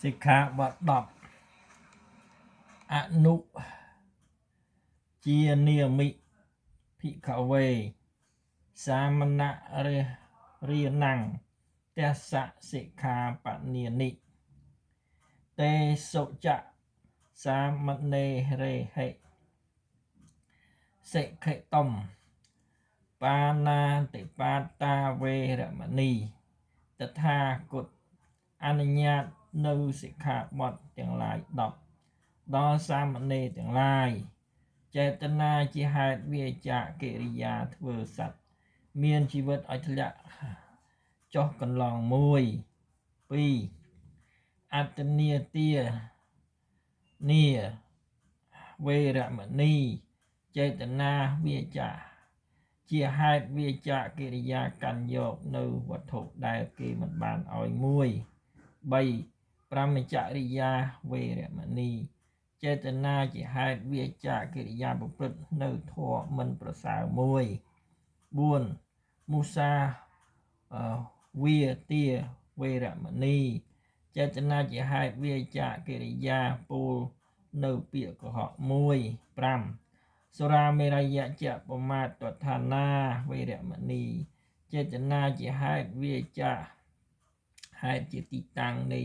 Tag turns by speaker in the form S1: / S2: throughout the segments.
S1: សិក្ខាបទ10អនុជានាមិភិក្ខវេសាមណររានំទស្សសិក្ខាបនានិ ទេសុចៈសាមណេរេហិសិក្ខិតំបាណាតិបាតាវេរមណីតថាគតអនុញ្ញាតនៅសិក្ខាបទទាំងឡាយ10ដល់សាមណេរទាំងឡាយចេតនាជាហេតុវាចាកិរិយាធ្វើសត្វមានជីវិតឲ្យធ្លាក់ចុះកន្លង1 2អត្តនីទានីវេរមណីចេតនាវាចាជាហេតុវាចាកិរិយាកាន់យកនៅវត្ថុដែលគេមិនបានឲ្យ1 3ព្រមចរិយាវេរមណីចេតនាជាហេតុវាចាកិរិយាប្រព្រឹត្តនៅធម៌មិនប្រសើរ1 4មុសាវាទាវេរមណីចេតនាជាហេតុវាចាកិរិយាពូលនៅពាក្យកុហក1 5សុរាមេរយៈចបមាតដ្ឋានាវេរមណីចេតនាជាហេតុវាចាហេតុជាទីតាំងនៃ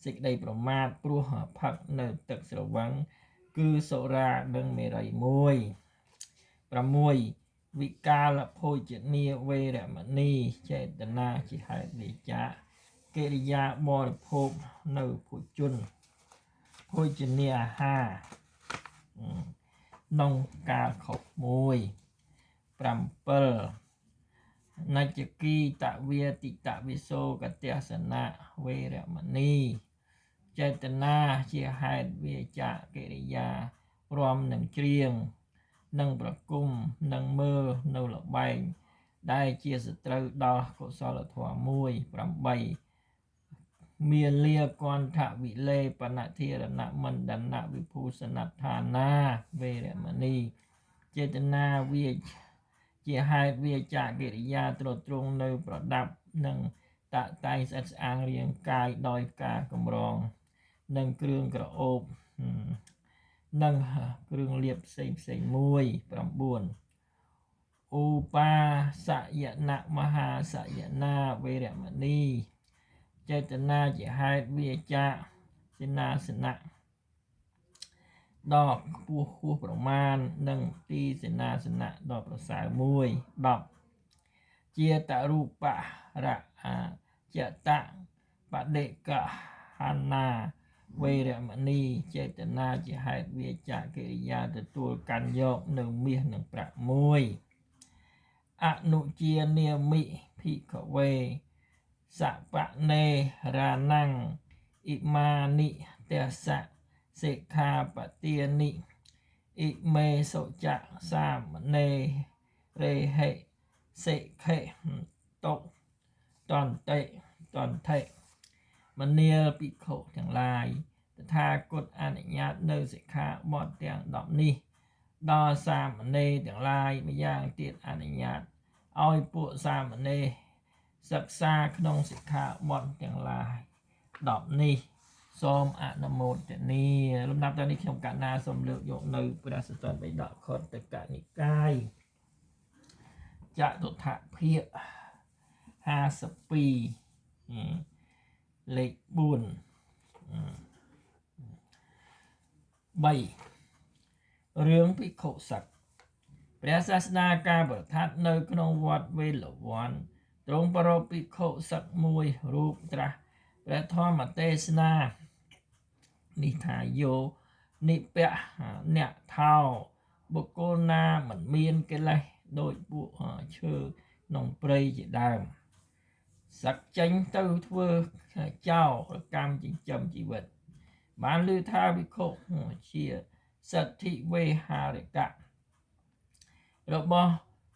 S1: សេចក្តីប្រមាទព្រោះផឹកនៅទឹកស្រវឹងគឺសុរានិងមេរ័យ1 6វិកាលភោជនីវេរមណីចេតនាជាហេតុវាចាកិរិយាបរិភោគនៅភោជនភោជនីអាហារក្នុងកាលខុស1 7នច្ចគីតវាតិតវិសោកទស្សនៈវេរមណីចេតនាជាហេតុវាចាកិរិយារំនឹងច្រៀងនិងប្រគំនិងមើលនៅលបែងដែលជាសត្រូវដល់កុសលធម៌1 8មាលាគន្ធវិលេបនធិរណមណ្ដនវិភូសនដ្ឋានាវេរមណីចេតនាវាជាហេតុវាចាកិរិយាទ្រទ្រង់នៅប្រដាប់និងតាក់តែងស្អិតស្អាងរាងកាយដោយការកម្រងនិងគ្រឿងក្រអូបនិងគ្រឿងលាបផ្សេងផ្សេង1 9ឧបាសយនមហាសយនាវេរមណីចេតនាជាហេតុវាចាសេនាសនៈដ៏ខ្ពស់ហួសប្រមាណនិងទីសេនាសនៈដ៏ប្រសើរ1 10ជាតរូបរចតបដិកហណាវេរមណីចេតនាជាហេតុវាចាកិរិយាទទួលកាន់យកនៅមាសនិងប្រាក់1អនុជានាមិភិក្ខវេសបនេរានំអ៊ិមានិទស្សសិក្ខាបទានិអ៊ិមេសុចៈសាមណេរេហិសិក្ខិតុតន្តិតន្ថិមនាលភិក្ខុទាំងឡាយតថាគតអនុញ្ញាតនៅសិក្ខាបទទាំង10នេះដល់សាមណេរទាំងឡាយម្យ៉ាងទៀតអនុញ្ញាតឲ្យពួកសាមណេរសិក្សាក្នុងសិក្ខាបទទាំងឡាយ10នេះសូមអនុមោទនាលំដាប់តនេះខ្ញុំកណ្ណាសូមលើកយកនៅព្រះសតន្តបិដកខុទ្ទកនិកាយចតុថភាគ52លេខ4 3រឿងភិក្ខុសឹកព្រះសាសនាការប្រថាប់នៅក្នុងវត្តវេលវ័នទ្រង់ប្រពភិក្ខុសឹកមួយរូបត្រាស់ព្រះធម្មទេសនានេះថាយោនិពៈអ្នកថោបុគ្គលណាមិនមានកិលេសដោយពួកឈើក្នុងព្រៃជាដើមសឹកចេញទៅធ្វើចោលកម្មចិញ្ចឹមជីវិតបានឮថាវិខុជាសទ្ធិវេហារិកៈរបស់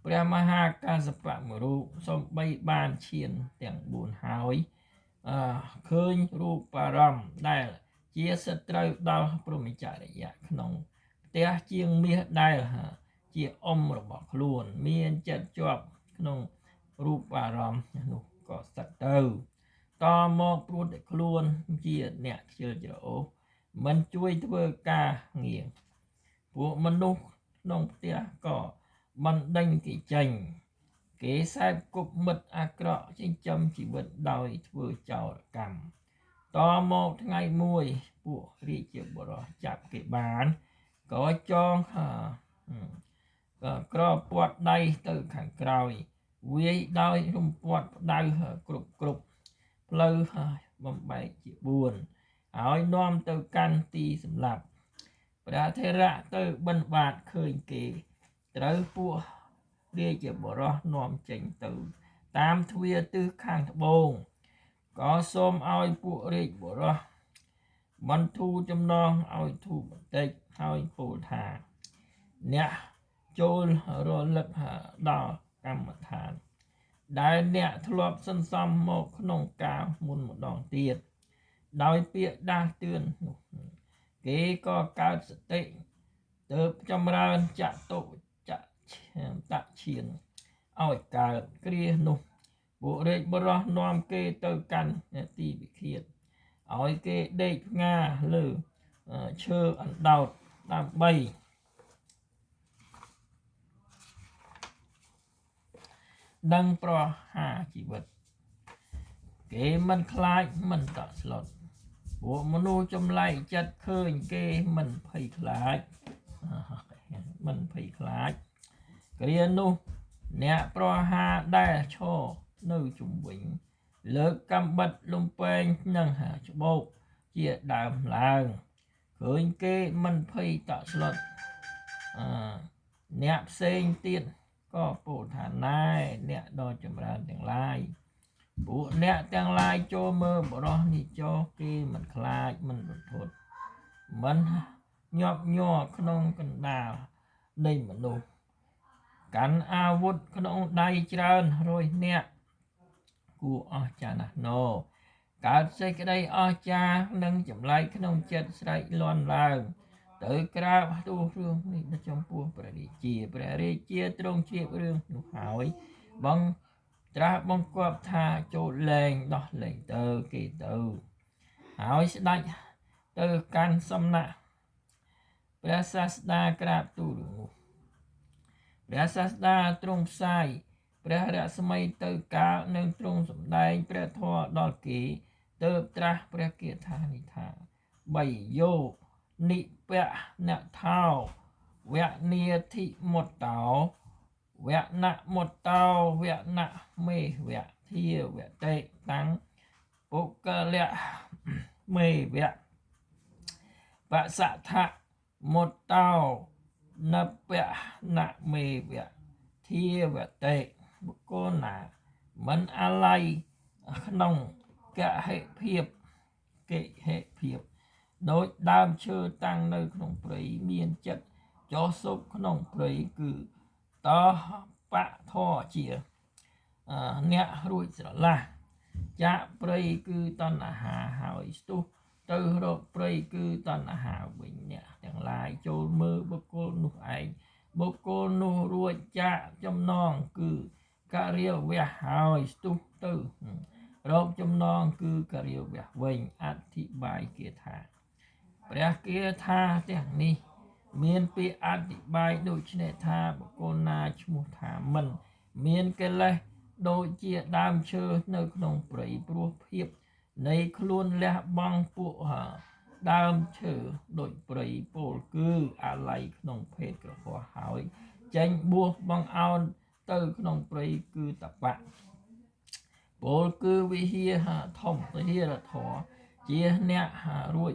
S1: ព្រះមហាកាសបៈមួយរូបសំបីបានឈានទាំង4ហើយឃើញរូបអារម្មណ៍ដែលជាសត្រូវដល់ព្រហ្មចរិយៈក្នុងផ្ទះជាងមាសដែលជាអ៊ំរបស់ខ្លួនមានចិត្តជាប់ក្នុងរូបអារម្មណ៍នោះក៏សឹកទៅ តមកព្រោះតែខ្លួនជាអ្នកខ្ជិលច្រអូសមិនជួយធ្វើការងារពួកមនុស្សក្នុងផ្ទះក៏បណ្ដេញគេចេញគេសែបគប់មិត្តអាក្រក់ចិញ្ចឹមជីវិតដោយធ្វើចោរកម្មតមកថ្ងៃមួយពួករាជបុរសចាប់គេបានក៏ចងក្រពាត់ដៃទៅខាងក្រោយវាយដោយរំពាត់ផ្ដៅគ្រប់គ្រប់ផ្លូវបំបែកជា4ហើយនាំទៅកាន់ទីសម្លាប់ព្រះថេរៈទៅបិណ្ឌបាតឃើញគេត្រូវពួករាជបុរសនាំចេញទៅតាមទ្វារទិសខាងត្បូងក៏សូមឲ្យពួករាជបុរសបន្ធូរចំណងឲ្យធូរបន្តិចហើយពោលថាអ្នកចូលរលឹកដល់កម្មដ្ឋានដែលអ្នកធ្លាប់សន្សំមកក្នុងកាលមុនម្ដងទៀតដោយពាក្យដាស់តឿននោះគេក៏កើតសតិទៅចម្រើនចតុចតឈានឲ្យកើតគ្រានោះពួករាជបុរសនាំគេទៅកាន់ទីវិឃាតឲ្យគេដេកផ្ងាលើឈើអណ្ដោតដើម្បីនឹងប្រហារជីវិតគេមិនខ្លាចមិនតក់ស្លុតពួកមនុស្សចម្លែកចិត្តឃើញគេមិនភ័យខ្លាចមិនភ័យខ្លាចគ្រានោះអ្នកប្រហារដែលឈរនៅជុំវិញលើកកំបិតលំពែងនិងច្បោកជាដើមឡើងឃើញគេមិនភ័យតក់ស្លុតអ្នកផ្សេងទៀតក៏ពោលថាណែអ្នកដ៏ចម្រើនទាំងឡាយពួកអ្នកទាំងឡាយចូលមើលបុរសនេះចោគេមិនខ្លាចមិនរន្ធត់មិនញាប់ញ័រក្នុងកណ្ដាលនៃមនុស្សកាន់អាវុធក្នុងដៃច្រើនរយនាក់គួរអស្ចារ្យណាស់ណកើតសេចក្តីអស្ចារ្យនិងចម្លែកក្នុងចិត្តស្រែកលាន់ឡើងទៅក្រាបទូលរឿងនេះដល់ចំពោះព្រះរាជាព្រះរាជាទ្រង់ជ្រាបរឿងនោះហើយបងត្រាស់បង្គាប់ថាចូលលែងដោះលែងទៅគេទៅហើយស្ដេចទៅកាន់សំណាក់ព្រះសាស្តាក្រាបទូលរឿងនោះព្រះសាស្តាទ្រង់ផ្សាយព្រះរស្មីទៅកាលនឹងទ្រង់សម្ដែងព្រះធម៌ដល់គេទៅត្រាស់ព្រះគាថានេះថាបីយោនិពៈអ្នកថោវនាធិមុតតោវណមុតតោវណមេវធាវតិតាំងពុកលៈមេវៈបសថមុតតោនពៈណមេវៈធាវតិបុគ្គលណាមិនអាល័យក្នុងកហិភាពកិហិភាពដោយដើមឈើតាំងនៅក្នុងព្រៃមានចិត្តចោះសុបក្នុងព្រៃគឺតបៈធរជាអ្នករួចស្រឡះចាក់ព្រៃគឺតណ្ហាហើយស្ទុះទៅរកព្រៃគឺតណ្ហាវិញអ្នកទាំងឡាយចូលមើលបុគ្គលនោះឯងបុគ្គលនោះរួចចាក់ចំណងគឺករិយវៈហើយស្ទុះទៅរកចំណងគឺករិយវៈវិញអធិប្បាយគាថាព្រះគាថាទាំងនេះមានពាក្យអធិប្បាយដូចនេះថាបុគ្គលណាឈ្មោះថាមិនមានកិលេសដូចជាដើមឈើនៅក្នុងព្រៃព្រោះភាពនៃខ្លួនលះបង់ពួកដើមឈើដូចព្រៃពោលគឺអាល័យក្នុងភេទក្រហោះហើយចេញបួសបងអោនទៅក្នុងព្រៃគឺតបៈពោលគឺវិហារធំវិហារធម៌ជាអ្នករួច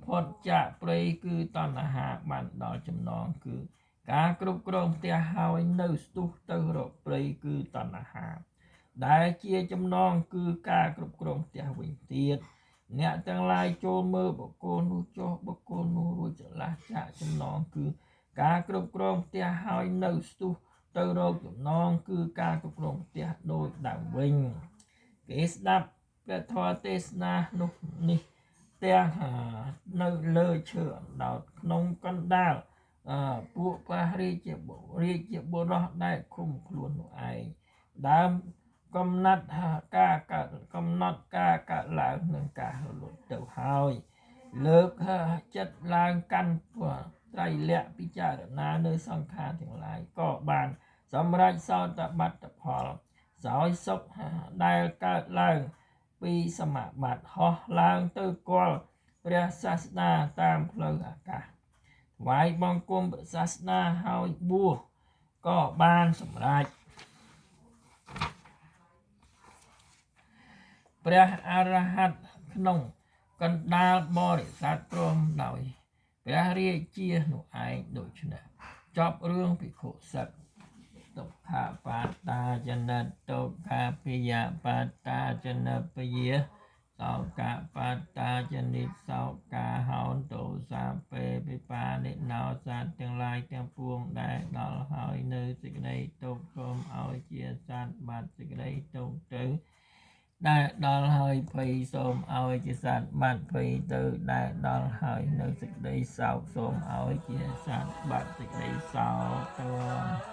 S1: ផុតចាកព្រៃគឺតណ្ហាបានដល់ចំណងគឺការគ្រប់គ្រងផ្ទះហើយនៅស្ទុះទៅរកព្រៃគឺតណ្ហាដែលជាចំណងគឺការគ្រប់គ្រងផ្ទះវិញទៀតអ្នកទាំងឡាយចូលមើលបុគ្គលនោះចុះបុគ្គលនោះរួចចលាស់ចាកចំណងគឺការគ្រប់គ្រងផ្ទះហើយនៅស្ទុះទៅរកចំណងគឺការគ្រប់គ្រងផ្ទះដោយដើមវិញគេស្ដាប់ព្រះធម៌ទេសនានោះនេះទាំងនៅលើឈើអណ្ដោតក្នុងកណ្ដាលពួកព្រះរាជបុរសដែលឃុំខ្លួននោះឯងដើម កំណត់ការកើតកំណត់ការកើតឡើងនិងការរលត់ទៅហើយលើកចិត្តឡើងកាន់ត្រៃលក្ខពិចារណានៅសង្ខារទាំងឡាយក៏បានសម្រេចសោតបត្តផលសោយសុខដែលកើតឡើងពីសមាបត្តិហោះឡើងទៅគាល់ព្រះសាស្តាតាមផ្លូវអាកាសថ្វាយបង្គំព្រះសាស្តាហើយបួសក៏បានសម្រេចព្រះអរហន្តក្នុងកណ្ដាលបរិស័ទព្រមដោយព្រះរាជានោះឯងដូច្នេះចប់រឿងភិក្ខុសឹកទុក្ខបាតាចនិតទុក្ខភិយបាតាចនិពយាសោកបាតាចនិតសោកាហោនទោសាពេពិបានិណោសត្វទាំងឡាយទាំងពួងដែលដល់ហើយនៅសេចក្តីទុក្ខសូមឲ្យជាសត្វបាត់សេចក្តីទុក្ខទៅដែលដល់ហើយភ័យសូមឲ្យជាសត្វបាត់ភ័យទៅដែលដល់ហើយនៅសេចក្តីសោកសូមឲ្យជាសត្វបាត់សេចក្តីសោកទៅ។